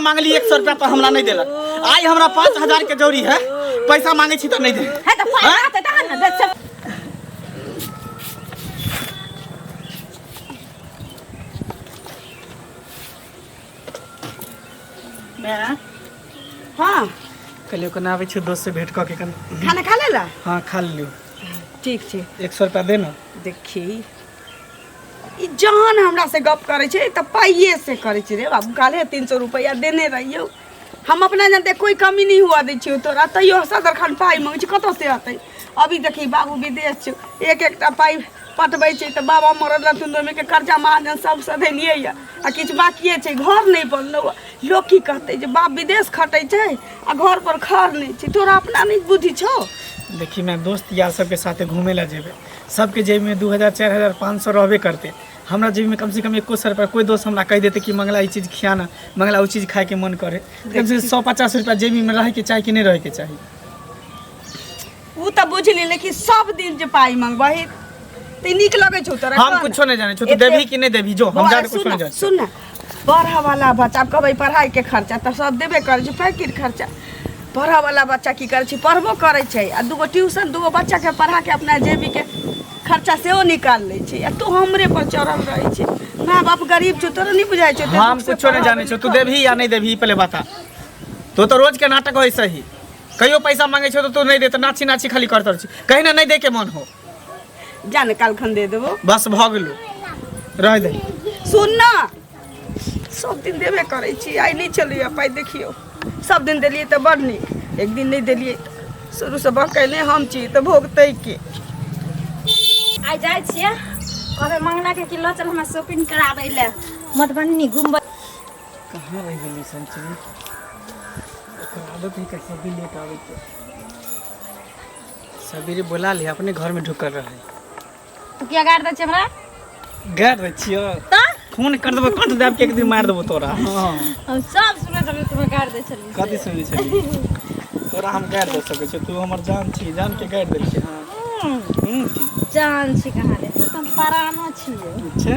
मांगली 100 रुपया पर हमरा नहीं देलक। आइ हमरा 5000 के जरूरी है, पैसा मांगे छी तो नहीं दे। है तऽ पाइ रहतै तहन ने देत। मैं हाँ। कहलियो कोना आबै छी दोस्त से भेंट कऽ के कनि। खाना खा लेला? हाँ, खा लेलियो। ठीक छै। 100 रुपया दे ना। देखी, ई जहन हमरा से गप करै छै तऽ पाइए से करै छै। रे बाबू, काल्हे 300 रुपैआ देने रहियौ। हम अपना जानते कोई कमी नहीं हुआ दै छियौ तोरा, तैयो सदरखन पाइ मङ्गै छै, कतऽ से अतै? अभी देखी, बाबू विदेश छै, एक एकटा पाइ पटबै छै तऽ बाबा मरल रहथुन, ओहिमे के कर्जा महाजन सब सधेलियै यऽ आ किछु बाकिए छै, घर नहि बनलौ। लोक की कहतै जे बाप विदेश खटै छै आ घर पर खर नहि छै। तोरा अपना नहि बुद्धि छौ? देखी, मैं दोस्त यार सबके साथे घूमे ला जेबै, सबके जेबमे 2000, 4000, 500 रहबे करतै। हमरा जेबमे कम से कम एको सौ रुपया, कोई दोस्त हमरा कहि देतै कि मंगला ई चीज खियाना, मंगला ओ चीज खायके मन करे, कम से कम 150 रुपया जेबीमे रहैके चाही कि नहि रहैके चाही? ओ तऽ बुझली, लेकिन सब दिन जे पाइ मंगबही तऽ नीक लगै छौ तोरा? हम कह ने। कुछो नहीं जाने छौ, तू देबही कि नहीं देबही, जो हम बौआ, जाके कुछो सुन नहीं जाने। सुन ने, पढ़ऽ वाला बच्चा, आब कहबै पढ़ाइके खर्चा तऽ सब देबे करै छै, पैकिट खर्चा। पढ़ऽ वाला बच्चा की करै छै? पढ़बो करै छै आ दूगो ट्यूशन, दूगो बच्चाके पढ़ाके अपना जेबीके खर्चा सेहो निकाल लै छै, आ तू हमरे पर चढ़ल रहै छै। माय बाप गरीब छौ, तोरा नहि बुझाइ छौ? हम कुछो नहीं जाने छौ, तू देबही या नहीं देबही पहले बता। तो तो रोज के नाटक हो सही, कहियो पैसा मांगे छौ तो तू नहीं दे, तो नाची नाची खाली करत रहै छी, कहीं ना नहीं दे के मन हो। जा ने, काल्हिखन दे देबो। बस भऽ गेलो, रह दे। सुन ना, सब दिन देबे करै छी, आइ नहि चलैया पाइ। देखियौ, सब दिन देलियै तऽ बड़ नीक, एक दिन नहि देलियै तऽ शुरूसँ बहकैले हम छी तऽ भोगतै के? आइ जाइ छियै, कहबै मंगला के कि लऽ चल हमरा शॉपिंग कराबै लए मधुबनी घुमबै। कहाँ रहि गेली संचरी? ओकर आदत है कभी लेट आबै के। सबेरे बोला ले, अपने घर में ढुकल रहे। तू किया गारि दै छै हमरा? गारि दै छियो? तऽ फोन कर देबो, कंठ दाबि के एक दिन मारि देबो तोरा। हाँ। हम सब सुनै छलियै, तुम्हें गारि दै छलियै। कथी सुनै छली? तोरा हम गारि दऽ सकै छियौ? तू हमर जान छी, जान के गारि देल छी। हाँ। की? जान छी कहाँ रे, तू तऽ हम परानो छियै। अच्छा,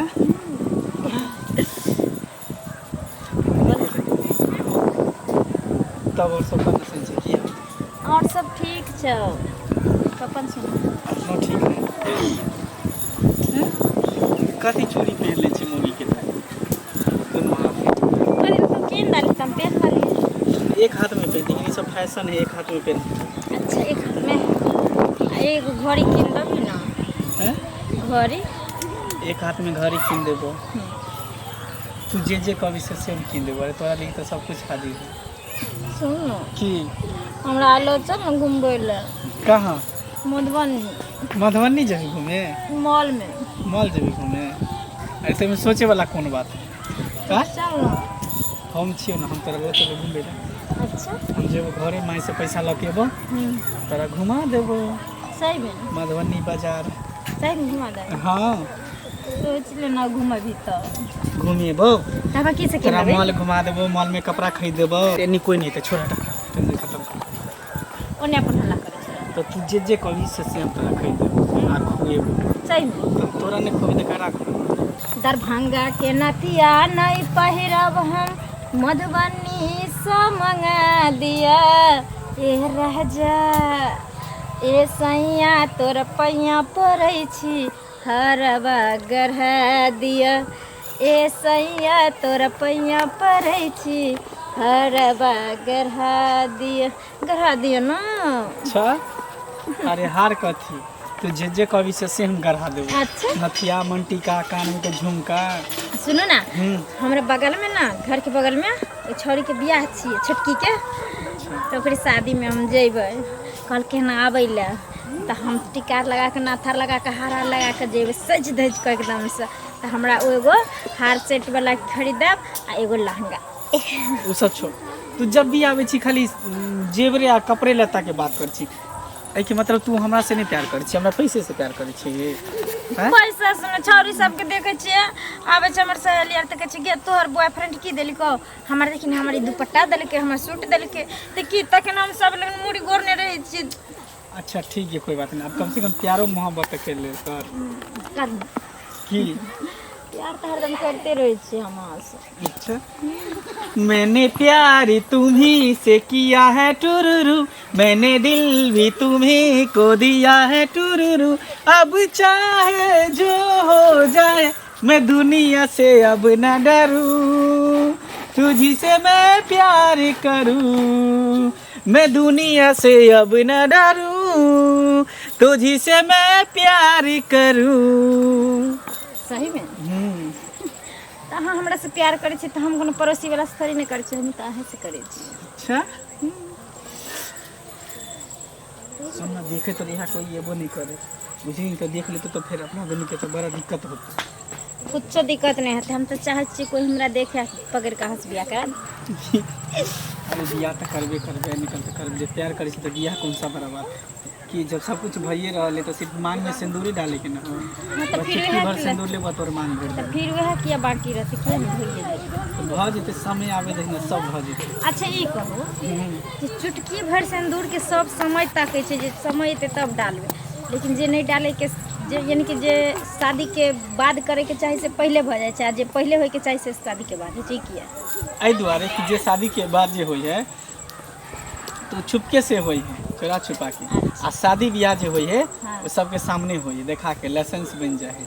तब और सब कहाँ से छै की हाल? और सब ठीक छौ, अपन सुन। अपनो ठीक है। कथी चूड़ी पहिर लै छै मम्मी के दुनू हाथ? अरे तू कीन देली तऽ हम पेन लेली। एक हाथ में पहनती, ई सब फैशन है, एक हाथ में पहन। अच्छा, एक हाथ में। आ एगो घड़ी कीन देबही ना? हैं? घड़ी। एक हाथ में घड़ी कीन देबो? तू जे जे कहबी से सेम कीन देबो। अरे तोरा लिए तो सब कुछ हाजिर है। सुन न। की? हमरा आलो चल न घुमबै लए। कहाँ? मधुबनी। मधुबनी जेबी घूमे? मॉल में। मॉल जेबी घूमे? अरे तमे सोचे वाला कोन बात है का? चल न। हम छियो ना, हम तोरा लऽ चलबो घूमे लए। अच्छा। हम जेबो घरे, माय से पैसा लऽ के एबो, तोरा घुमा देबो। सही में? मधुबनी बाजार। सही में घुमा दे? हाँ। सोच ले ना, घुमबी तऽ? घुमेबो। तब की से तोरा किनबे? मॉल घुमा देबो, मॉल में कपड़ा खरीद देबो। एनी कोई नहीं तऽ छोड़, हटा, टेंशन खत्म कर। ओने अपन हल्ला करै छै। तऽ तू जे जे कहबी से से हम तोरा खरीद देबो आ खुएबो। सही में? तऽ तोरा नहि खुएबी तऽ ककरा खुएबो? दरभंगा के नथिया नहीं पहिरब हम, मधुबनी से मंगा दिया। ए राजा, ए सैया, तोर पैया पड़ै छी, हरबा गढ़ा दिया। ए सैया, तोर पैया पड़ै छी, हरबा गढ़ा दिया, गढ़ा दिया ना। अच्छा, अरे हार कथी, तू जे जे कहबी से से हम गढ़ा देबो। अच्छा। नथिया, मंटीका, कान में के झुमका। सुनू ना। हम्म। हमरा बगल में ना, घर के बगल में एक छौड़ी के बियाह छियै, छोटकी के, तऽ ओकरे शादी में हम जेबै। कहलकै हन आबै लए, तऽ हम टिकार लगा कऽ, नाथार लगा कऽ, हार हार लगा कऽ जेबै, सजि धजि कऽ एकदमसँ। तऽ हमरा ओ एगो हार सेट वाला खरीदब आ एगो लहंगा। ओ सब छोड़, तू जब भी आबै छी खाली जेवरे आ कपड़े लत्ता के बात कर छी। एहिके मतलब तू हमरा से नहीं प्यार करै छी, हमरा पैसे से प्यार करै छी, हैं? पैसा से ने, छौड़ी सबके देखै छियै, आबै छै हमर सहेली आर तऽ कहै छै, गे तोहर बॉयफ्रेंड की देलकौ? हमर देखी ने, हमर ई दुपट्टा देलकै, हमर सूट देलकै। तऽ की तखन हम सब लग मूड़ी गोरने रहै छियै। अच्छा ठीक है, कोई बात नहीं। अब कम से कम प्यारो मोहब्बत कर ले कर। कर। की? प्यार तऽ हरदम करिते रहै छियै हम अहाँसँ। अच्छा, मैंने प्यार तुम्ही से किया है टुरुरु, मैंने दिल भी तुम्ही को दिया है टुरुरु, अब चाहे जो हो जाए मैं दुनिया से अब न डरूं, तुझी से मैं प्यार करूं, मैं दुनिया से अब न डरूं, तुझी से मैं प्यार करूं। सहीमे? तऽ अहाँ हमरासँ प्यार करै छी तऽ हम कोनो पड़ोसी वाला से थोड़ी नहि करै छी, हम तऽ अहाँसँ करै छी। अच्छा सुन ना, देखे तो यहाँ कोई एबो नहीं करे, बुझली? तो देख लेते तो फिर अपना दुनू के तो बड़ा दिक्कत होता। कुछो दिक्कत नहि हेतै। हम तऽ चाहै छी कोई हमरा देखे, पकड़ि कऽ अहाँसँ बियाह करा। अरे बियाह तऽ करबे करबे, निकल तऽ करबे। जब प्यार करै छी तऽ बियाह कौन सा बड़ा बात कि जब सब कुछ भइए रहल है तऽ सिर्फ मांग में सिंदूरी डाले के ना। हाँ, तऽ बस फिर चुटकी वएह भर किया सिंदूर लेबा तोर मांग भरि तऽ देबे। फिर वएह किया बाकी रहतै? किया नहि भइए जेतै? तऽ भऽ जेतै, समय आबे दही ने, सब भऽ जेतै। अच्छा ई कहू जे चुटकी भरि सिन्दूरके सब समय ताकै छै जे समय एतै तब डालबै, लेकिन जे नहि डालैके जे यानी कि जे शादीके बाद करैके चाही से पहिले भऽ जाइ छै, आ जे पहिले होइके चाही से शादीके बाद होइ छै, ई किया? एहि दुआरे कि जे शादीके बाद जे होइ है तऽ ओ छुपके से होइ है, चोरा छुपा के। आ शादी बियाह जे होइ है ओ सबके सामने होइ है, देखा के लाइसेंस बनि जाइ है,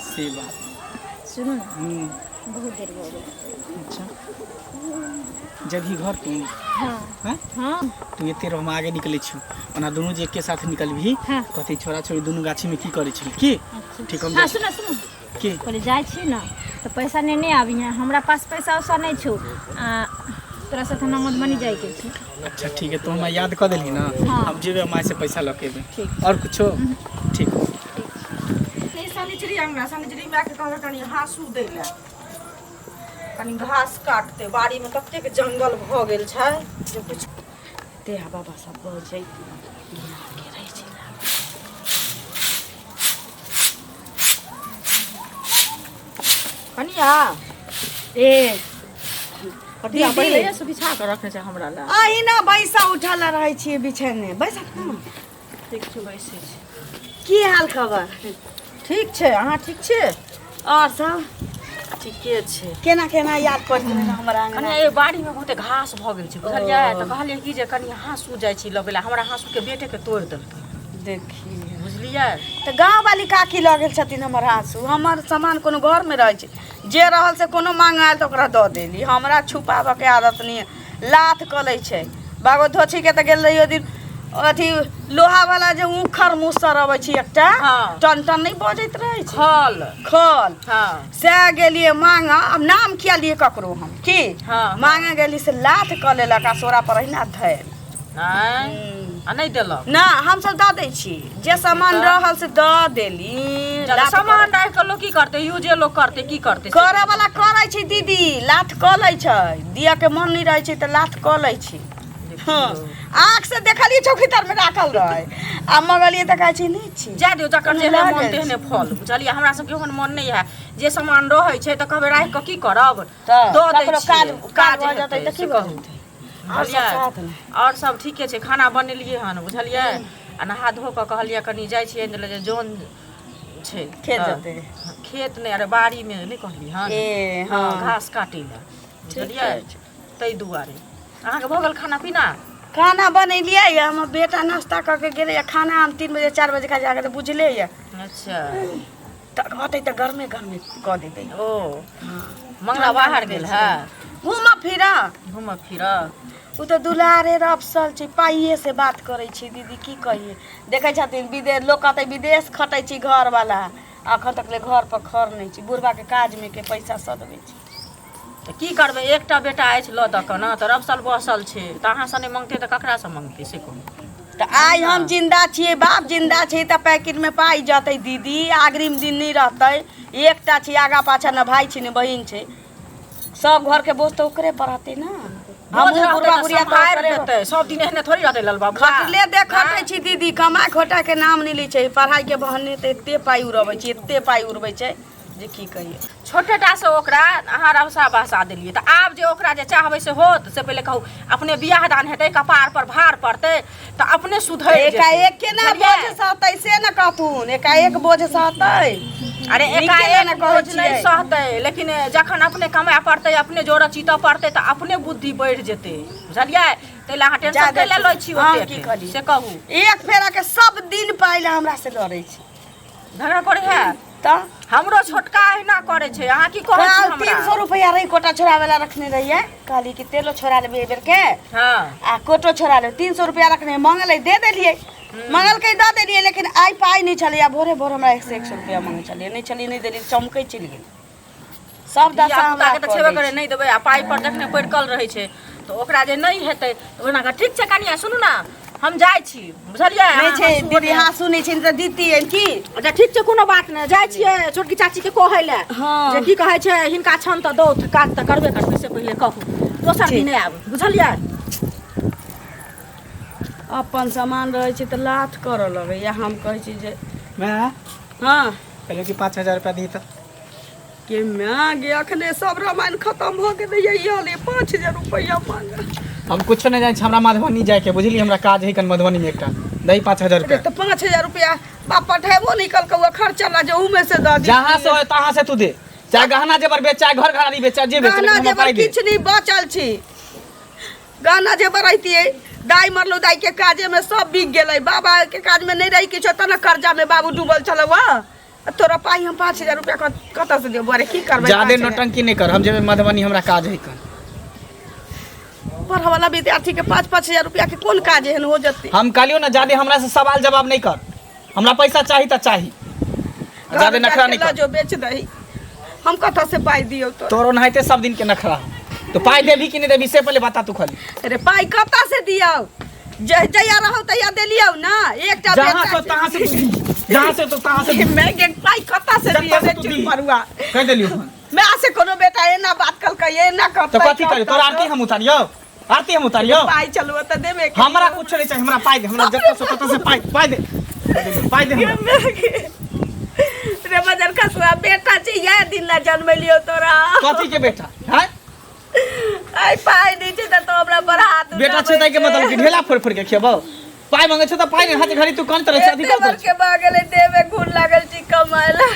से बात। सुनू ने। बहुत देर भऽ गेल। अच्छा, जब ही घर तू? हाँ। हैं? हाँ। तू एते रह, हम आगे निकलै छी। ओना दुनू जे एके साथ निकलबही, कहतै छोरा छोरी दुनू गाछीमे की करै छल की। ठीक, हम हाँ। जाइ छी। सुनू सुनू। की? कहले जाइ छी ने तऽ पैसा नेने आबिहे, हमरा पास पैसा उसा नहि छौ, आ तोरा साथे हमरा मधुबनी जाइके छै। अच्छा ठीक है, तू हमरा याद कऽ देलही ने। हाँ। हम जेबै, माय से पैसा लऽ के एबै। ठीक। आओर कुछो? ठीक। ई शनिचरी अंगना, शनिचरी मायके कहबै कनि हाँसू दै लए, कनि घास काटतै। बाड़ीमे ततेक जंगल भऽ गेल छै जे कुछ ते बाबा सब बजै के रहै छै। कनिया। ए। कनिया। दीदी। पहिले से बिछा कऽ रखने छै हमरा लए। अहिना बैसा उठल रहै छियै बिछेने, बैसा ने। ठीक छै, बैसै छी। की हाल खबर? ठीक छै, अहाँ ठीक छियै? आओर सब? ठीके छै। केना केना याद पड़ि गेलै हमरा अंगना? कनिया, ए बाड़ीमे बहुते घास भऽ गेल छै, बुझलियै? तऽ कहलियै कि जे कनि हाँसू जाइ छी लबै लए, हमरा हाँसूके बेटेके तोड़ि देलकै। देखी। बुझलियै? तऽ गाँव वाली काकी लऽ गेल छथिन हमर हाँसू। हमर सामान कोनो घरमे रहै छै? जे रहल से कोनो मांग आयल तऽ ओकरा दऽ देली। हमरा छुपाबऽके आदत नहि है। लाथ कऽ लै छै बाबा धोछीके। तऽ गेल रहियो दिन अथी लोहा वाला जे उखड़ मुसर अबै छै एकटा, टन टन नहि बजैत रहै छै? खल। खल। सएह गेलियै मांगऽ। आब नाम किया लियै ककरो हम की। मांगे गेली से लाथ कऽ लेलक आ सोरा पर अहिना धयल। आँय, आ नहि देलक? ना, हमसब दऽ दै छी। जे सामान रहल से दऽ देली। जब सामान राखि कऽ लोक की करतै? यूजे लोक करतै, की करतै? करऽ वाला करै छै दीदी, लाथ कऽ लै छै। दिअ के मन नहि रहै छै तऽ लाथ कऽ लै छै। हँ, आँख से देखलियै चौकी तर मे राखल रहै आ मंगलियै तऽ कहै छै नहि छी। जा दियौ, जकर ओना जेहने लऽ मन गेल तेहने छी। फल, बुझलियै? हमरा सबके ओहन मन नहि है। जे सामान रहै छै तऽ कहबै राखि कऽ की करब, तऽ दऽ दै ककरो छियै। काज काज भऽ हेतै जेतै तऽ से की भऽ कहू। जेतै? आओर सब बुझलियै? साथ ने। आओर सब ठीके छै। खाना बनेलियै हन, बुझलियै? आ नहा धो कऽ कहलियै कनि जाइ छियै जे जन छै। खेत तऽ जेतै? खेत नहि, अरे बाड़ीमे नहि कहली हन? ए। हँ। हँ। घास काटै लए, बुझलियै? ताहि दुआरे। अहाँके भऽ गेल खाना पीना? खाना बनेलियै यऽ, हमर बेटा नाश्ता कऽ के गेलैए। खाना हम 3 बजे 4 बजे खा जाके तऽ बुझले यऽ। अच्छा। तऽ रहतै तऽ गरमे गरमे कऽ देबै। ओ मंगला बाहर गेल है? घूमऽ फिरऽ। घूमऽ फिरऽ। ओ तऽ दुलारे रफसल छै, पाइए से बात करै छै। दीदी, की कहियै, देखै छथिन विदेश, लोक कहतै विदेश खटै छी घरवाला, अखन तक ले घर पर खर नहि छै। बुढ़बाके काजमे के पैसा सधबै छै। तऽ की करबै, एकटा बेटा अछि लऽ दऽ कऽ ने तऽ रफसल बसल छै, तऽ अहाँसँ नहि मङ्गतै तऽ ककरासँ मङ्गतै, से कहू। तऽ आइ हम जिन्दा छियै, बाप जिन्दा छै तऽ पैकेटमे पाइ जतै दीदी, अग्रिम दिन नहि रहतै। एकटा छै, आगा पाछा ने भाय छै ने बहिन छै। सब घरके बोझ तऽ ओकरे पर रहतै ने। बोझ हमहूँ रहतै बुढ़बा तऽ बुढ़िया तऽ सम्हारि ओकरे लेतै, सब दिन एहने थोड़ी रहतै लाल बाबू। खटले दे खटै छी दीदी, कमा खोटा के नाम नहि लै छै। पढ़ाई के बहाने तऽ एते पाइ उड़बै छै, एते पाइ उड़बै छै। जे की कहिए। छोटेटा से ओकरा अहाँ रभसा बहसा देलियै तऽ आब जे ओकरा जे चाहबै से होत से पहिले कहू। अपने बियाह दान हेतै, कपार पर भार पड़तै तऽ अपने सुधरि जेतै। एकाएक केना बुझलियै? बोझ सहतै से ने कहथुन, एकाएक बोझ सहतै? अरे नीके एकाएक ने कहै बोझ नहि छियै। सहतै, लेकिन जखन अपने कमाए पड़तै, अपने जोड़ऽ चीतऽ पड़तै तऽ अपने बुद्धि बढ़ि जेतै, बुझलियै? ताहि लए अहाँ टेंशन जा कैला लै छी हम ओतेक की करी? से कहू। एक फेरा के सब दिन पाइ लए हमरा से लड़ै छै। झगड़ा करै है? तऽ हमरो छोटका अहिना करै छै। अहाँ की कहै छी काल हमरा? 300 रुपैआ रही, कोटा छोड़ावे ला रखने रहियै, कहली कि तेलो छोड़ा लेबै एहि बेर के आ कोटो छोड़ा लेबै। 300 रुपैआ रखने, मंगलै दे देलियै, मंगलकै दऽ देलियै, लेकिन आइ पाइ नहि छलै। आ भोरे भोर हमरा 100 रुपैआ मंगै छलियै, नहि छलियै, नहि देलियै, चमकै चलि गेलै सब दशा। धिया हमरा पुताके तऽ छेबे करे, नहि देबै आ पाइ पर जखने पड़कल रहै छै तऽ ओकरा जे नहि हेतै तऽ ओना कऽ ठीक छै। कनिया सुनू ने, हम जाइ छी, बुझलियै? नहि छै दीदी, हाँसू नहि छै तऽ दितियै की? अच्छा ठीक छै, कोनो बात नहि। जाइ छियै छोटकी चाचीके कहै लए जे की कहै छै, हिनका छनि तऽ दौथ, काज तऽ करबे करबै, से पहिले कहू। दोसर दिन आयब, बुझलियै? अपन सामान रहै छै तऽ लाथ करऽ लगैया। हम कहै छी जे मैं हँ पहले कि 5000 रुपया दी तऽ। के माय गे, अखने सब रामायण खतम भऽ गेलै, यही हाल 5000 रुपैआ मांगे। हम कुछो नहीं जानै छी, हमरा मधुबनी जाइके बुझली, हमरा काज है कन मधुबनी में एकटा, दही 5000 अरे रुपया। तऽ 5000 रुपैआ बाप पठेबो नहीं कलकौ, खर्चा ला जे उमे से दऽ दी। जहाँ से होय तहाँ से तू दे, चाहे गहना जेवर बेच, चाहे घर घरारी बेच, चाहे जे बेच, गहना लेकिन हमरा जेवर पाइ दे। किछु नहीं बचल छी। गहना जेवर रहितियै, दाइ मरलो, दाइ के काजे में सब बिक गेलै, बाबा के काज में नहीं रही किछो, तऽ ने कर्जा में बाबू डूबल छलौ। आ तोरा पाइ हम 5000 रुपया कतऽ से देबौ? अरे की करबै? ज्यादे 5000? नौटंकी नहीं कर, हम जेबै मधुबनी, हमरा काज है कन। पढ़ऽ वाला विद्यार्थी के 5-5 हजार रुपया के कोन काज एहन हो जेतै? हम कहलियौ ना, ज्यादे हमरा से सवाल जवाब नहीं कर, हमरा पैसा चाही तऽ चाही, ज्यादे नखरा नहीं लऽ कर। जो बेच दही, हम कतऽ से पाइ दियौ तो? तोरो ओनाहिते सब दिन के नखरा हो। तो पाइ देबी कि नहीं देबी से पहले बता तू खाली। अरे पाइ कतऽ से दियौ? जहिया रहौ तहिया देलियौ ना एकटा जहाँ बेटा से तहाँ से तू दी, जहाँ से तो तहाँ से दी। मैं के पाइ कतऽ से जतऽ दियौ से रे तू दी। परुआ? कह देलियौ हन। मैं से कोनो बेटा एना बात कलकै, एना करतै? तो कथी करी? तोरा आरती हम उतारियौ? आरती हम उतारियौ? पाइ चलू तऽ देबे के। हमरा कुछ नहीं चाहिए, हमरा पाइ दे, हमरा जतऽ से ततऽ से पाइ पाइ दे, पाइ दे हमरा। रे बजर खसुआ, बेटा छै इएह दिन ला जन्मेलियौ तोरा। कथी के बेटा हैं? आइ पाइ नहि छै तऽ तो हमरा पर हाथ बेटा छै ताहि के मतलब कि ढेला फोड़ फोड़ के खेबौ? पाइ मांगे छौ तऽ पाइ नहि हाथ घड़ी तू कान तरह छै अथी एते कर। के भऽ गेलै, देहमे खून लागल छी कमाय ला।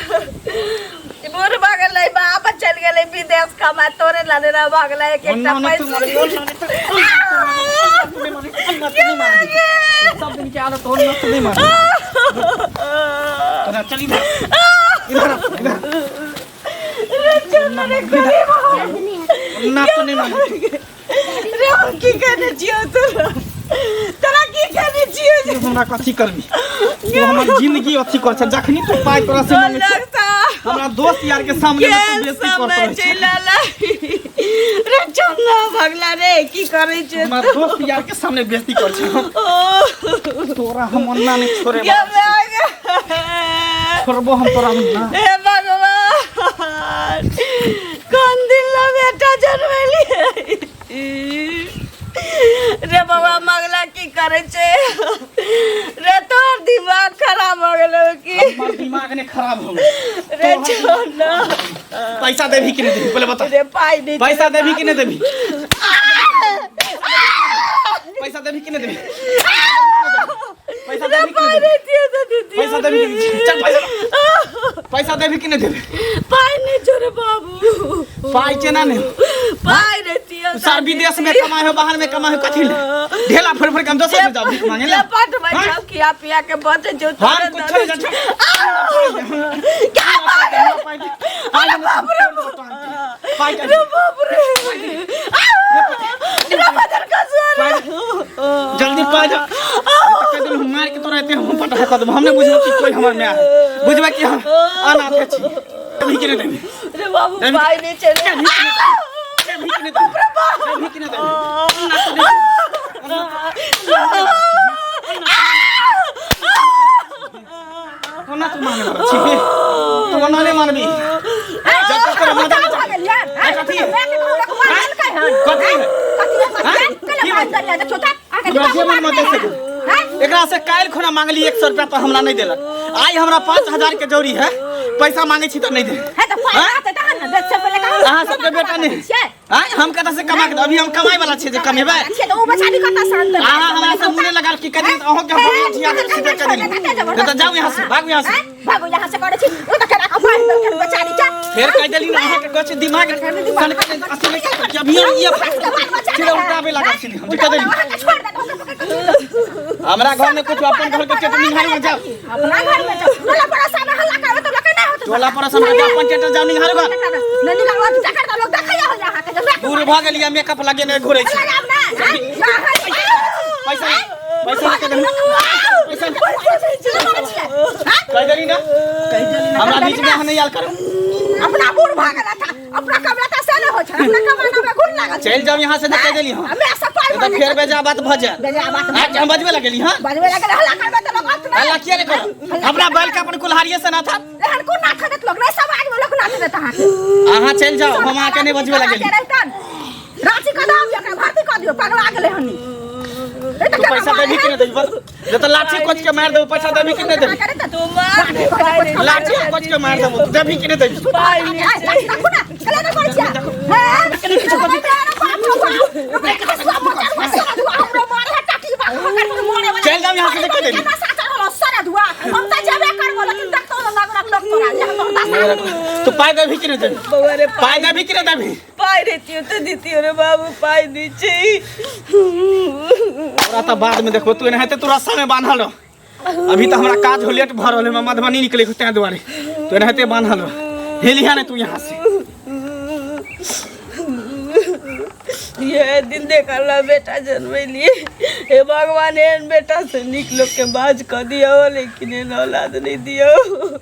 बूढ़ भऽ गेलै, बाप चलि गेलै विदेश कमाय, तोरे लाने रह भऽ गेलै एक एकटा ओना नहि तू पैसा। मारे, ओना नहि तू मारे, ओना तू नहीं मारबी। सब दिन के आदत, ओना तू नहीं मारबी। तोरा चल इधर, इधर आ, इधर। ओना तू नहीं मारबी। रे हम की कहने छियौ तोरा? तोरा की कहने छियौ? तू हमरा कथी करबी? तू हमर जिंदगी अथी कर छ, जखनी तू पाइ तोरा से मांगे छौ, हमरा दोस्त यार के सामने में तू केहन बेइज्जती कर समय रहल छै। चलि एलै रे, चन्दा भगला रे, की करै छै? हमरा दोस्त यार के सामने बेइज्जती कर छै। तोरा हम ओना नहीं छोड़े गे माय गे। छोड़बो हम तोरा ना। हे भगवान, कोन दिन ला बेटा जन्मेलियै रे? बाबा मगला की करै छै रे? तोहर दिमाग खराब हो गेलै की? हमर दिमाग ने खराब हो गेल। रे छोड़ ना। पैसा देबी कि नहीं देबी पहले बता। रे पाइ नहीं। पैसा देबी कि नहीं देबी? पैसा देबी कि नहीं देबी? पैसा देबी कि पाइ नहीं देबी? नहीं दियो तो दीदी। पैसा देबी कि नहीं? चल पैसा दे। पैसा देबी कि नहीं देबी? पाइ नहीं छोड़े बाबू। पाइ केना नहीं? पाइ नहीं दियो। सर विदेश में कमाए हो, बाहर में कमाए हो, कथी ले ढेला फोड़ फोड़ के हम दोसर में जाओ भीख मांगे ले? पटबै हाँ? छौ खिया पिया के बचे जो। हम कुछ नहीं जान। क्या अरे बाप रे, पाइ रे बाप रे, रे बदर कसुआ रे। जल्दी पाइ जा, कह देलहुँ हम मार के तोरा एते हम पटा कऽ देबौ। हम नहि बुझबौ कि कोई हमर माय है, बुझबै कि हम अनाथ छी। देबही कि नहि देबही? रे बाबू देबही? पाइ नहीं चले। देबही कि नहि देबही? देबही कि नहि देबही? कोना तू माने वाला छी? तू ओना नहि मानबी जब तक तोरा मजा नहि चढ़। कथी है? कथी है? की मन मत से एकरा से काल्हि खुना मांगली 100 रुपया तऽ हमरा नहि देलक। आइ हमरा 5000 के जरूरी है। पैसा मांगे छी तऽ नहि दे। है तऽ पाइ रहतै तहन ने देत, से पहिले कहू। अहाँ सबके बेटा नहि छियै। आँय, हम कतऽ से कमा के अभी हम कमाइ वाला छियै जे कमेबै? छियै तऽ ओ बेचारी कतऽ से अनतै? अहाँ हमरा से मुँह नहि लगाल की करी, अहूँ के हम ठिया के सीधे कऽ देली। नहि तऽ जाउ यहाँ से, भागू यहाँ से। भागू यहाँ से करै छी। ओ तऽ केना कऽ बान्हि देलखिन बेचारी के। फेर कहि देली ने अहाँके कहै छै दिमाग सनक अथी नहि कि अभी हम ये सीधे उल्टाबे लागल छी हम कहि देली। अहाँके छोड़ देत, ओकरा पकड़ि कऽ छोड़ देत। हमरा घर में कुछ अपन घर के टेटर निहारे में जाओ। अपना घर में जाओ। टोला पड़ोसा में हल्ला करबै तऽ लोक नहि होतै। टोला पड़ोस में जाओ, अपन टेटर जाओ निहारे घर। नहि निकालू, जकर तऽ लोक देखैया होइया अहाँके जे बूढ़ भऽ गेलियै, मेकअप लगेने घुरै छी। लगाब ने। पैसा पैसा लेके देलहुँ। पैसा कहि देली ने, हमरा बीच में अहाँ नहि आयल करू। अपना बूढ़ भऽ गेल था, अपना कमरा से नहि होइ छै, अपना कमाना में घुर लागल। चलि जाउ यहाँ से, कहि देली हम। हमे सब पाइ तऽ फेर बेजा बात भऽ जायत। बेजा बात। आँय, हम बजबे लगेली? हँ, बजबे लागल। हल्ला करबै तऽ लोक अर्थ नहि। हल्ला किया नहि करब? अपना बैल के अपन कुल्हाड़िए से ना था। एहन कोन नाथ देत लोक? नहि, समाज में लोक नाथ देत अहाँके। अहाँ चलि जाउ, हम अहाँके नहि बजबे लगेली। रांची कऽ दो, एकरा भर्ती कऽ दियौ, पगला गेलै हनी। तू पैसा देबही कि नहि देबही? बोल नहीं तऽ लाठी कोच के मारि देबौ। पैसा देबही कि नहि देबही? लाठी कोच के मारि देबौ। तू देबही कि नहि देबही? चलि जाउ यहाँ से, कहि देली। हम तऽ जेबे करबो, लेकिन देखतो ने नगरक लोक तोरा जे हम तू पाइ देबही कि नहि देबही? बौआ रे। पाइ देबही कि नहि देबही? पाइ रहितियो तऽ दितियो रे बाबू, पाइ दै छै। तोरा तऽ बाद में देखबो। तू एनाहिते तू रस्सा में बान्हल रह। अभी तऽ हमरा काज हो लेट भऽ रहल है, हम मधुबनी निकले के, ताहि दुआरे तू एनाहिते बान्हल रह। हेलिहा ने तू यहाँ से। ये दिन देखल बेटा जन्मैलिए। हे भगवान, एहन बेटा से नीक लोक के बाज कऽ दियौ, लेकिन एहन औलाद नहि दियौ।